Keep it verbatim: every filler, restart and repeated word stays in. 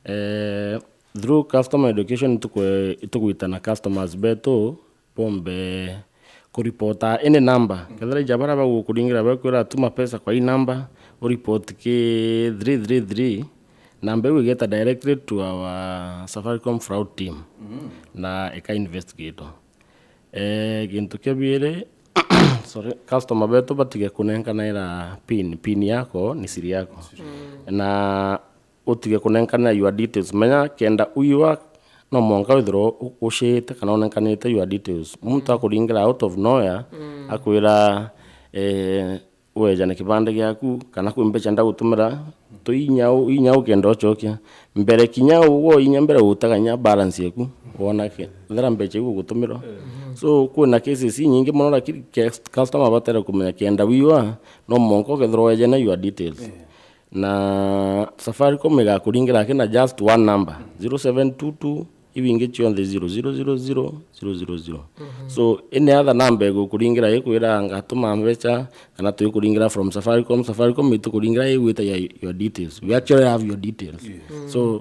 Eh, through customer education, itukwe-, itugwita na customers betu bombe kuripota any number. Kethira ija baria bagukuringira bakwira, "Tuma pesa kwa hii number, uripoti ki three three three," namba iu igeta directly to our Safaricom fraud team, na ika investigate. Eh, gintu kia biiri, sorry, customer betu batige kunenkanaira pin. Pin yako ni siri yako. Na utige kunenkanira your details. Menya kenda uiwa, no mwanka withirwa u-, uciite kana unenkanite your details. Muntu akuringira out of nowhere, akwira, eh, "Weja na kibande giaku, kana kwi mbeca ndagutumira, tu inya u, inya u kenda ucokia." Mbere kinya ugo inya mbere utaganya balance yaku, wona ke-, thera mbeca iu ugutumirwa. So, kwina cases inyingi mono, lakini kes-, customer batere kumenya kenda wiwa, no mwanka ukethirwa weja na your details. Na Safaricom igakuringira kina just one number, zero seven two two, iu ingi cionthe zero zero zero zero zero zero zero. So, any other number igukuringira ikwira, "Ngatuma mbeca, kana tuikuringira from Safaricom." Safaricom itukuringira igwita ya your details. We actually have your details. So,